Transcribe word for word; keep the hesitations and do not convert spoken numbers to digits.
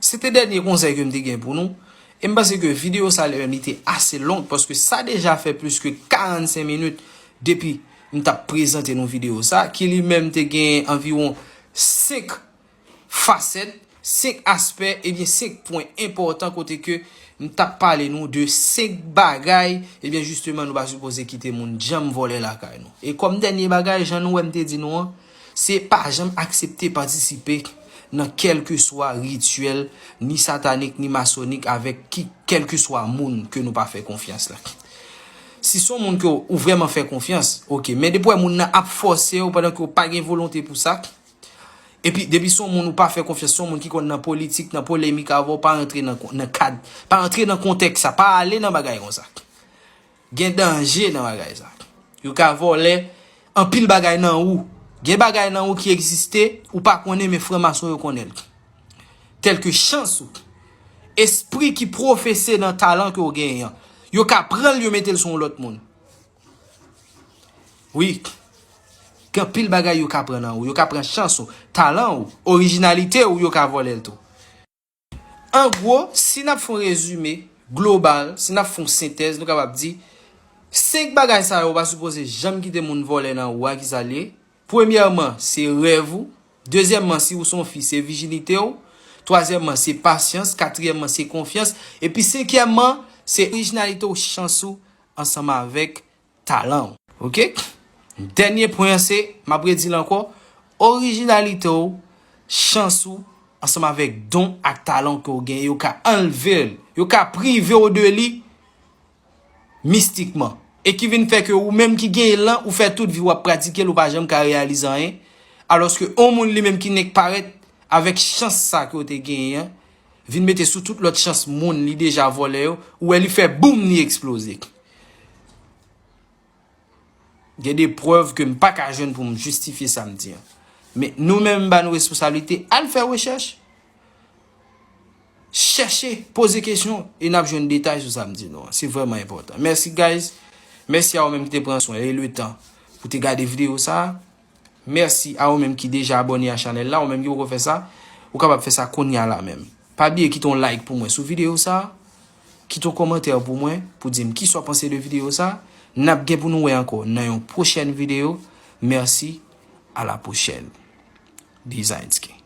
Se te dènye konsèy ke m te gen pou nou. E m panse ke videyo sa li menm li te ase long, paske sa deja fè plis ke karannsenk minit depi m t ap prezante nou videyo sa, ki li menm te gen anviwon senk fasèt, senk aspè, ebyen senk pwen enpòtan kote ke m t ap pale nou de senk bagay, ebyen jisteman nou pa sipoze kite moun janm vòlè lakay nou. E kòm dènye bagay, jan nou wè m te di nou an, se pa janm aksepte patisipe nan kèlkeswa rityèl, ni satanik, ni masonik, avèk ki, kèlkeswa moun ke nou pa fè konfyans la. Si se yon moun ke w, ou vrèman fè konfyans, oke. Men depi w wè moun nan ap fòse w pandan ke w pa gen volonte pou sa, epi depi se yon moun ou pa fè konfyans, se yon moun ki konn nan politik, nan polemik avè w, pa rantre nan, nan kad, pa rantre nan kontèks sa, pa ale nan bagay konsa. Gen danje nan bagay sa. Yo ka vòlè anpil bagay nan ou. Gen bagay nan ou ki egziste, ou pa konnen, men franmason yo konnen l. Tèlke chans ou. Espri ki pwofese nan talan ke w genyen an. Yo ka pran l, yo mete l sou yon lòt moun. Wi. Gen anpil bagay yo ka pran nan ou. Yo ka pran chans ou, talan ou, orijinalite ou, yo ka vòlè l tou. An gwo, si n ap fè yon rezime global, si n ap fè yon sentèz, nou kapab di, senk bagay sa yo ou pa sipoze janm kite moun vòlè nan ou a, ki sa l ye? Premyèman, se rèv ou. Dezyèmman, si ou se yon fi, se vijinite w. Twazyèmman, se pasyans. Katriyèmman, se konfyans. Epi senkyèmman, se orijinalite w, chans ou, ansanm avèk talan w. Oke? Dènye pwen an se, m ap redi l ankò, orijinalite w, chans ou, ansanm avèk don ak talan ke w gen, yo ka anlve l, yo ka prive w de li mistikman. E ki vin fè ke ou menm ki genyen l lan, ou fè tout vi w ap pratike l, ou pa janm ka reyalize anyen. Alòske yon moun li menm ki nèk parèt avèk chans sa ke w te genyen an, vin mete sou tout lòt chans moun li deja vòlè yo, ou wè li fè boum, li eksploze. Gen de prèv ke m pa ka jwenn pou m jistifye sa m di an. Men nou menm, m ba nou responsablite, al fè rechèch. Chèche, poze kesyon, e n ap jwenn detay sou sa m di nou an. Se vrèman enpòtan. Mèsi, guys. Mèsi a ou menm ki te pran swen e letan pou te gade videyo sa a. Mèsi a ou menm ki deja abòne a chanèl la, ou menm ki poko fè sa, ou kapab fè sa kounye a la menm. Pa bliye kite yon like pou mwen sou videyo sa a, kite yon kòmantè pou mwen, pou di m kisa w panse de videyo sa a. N ap gen pou nou wè ankò nan yon pwochèn videyo. Mèsi, a la pwochèn. Design King.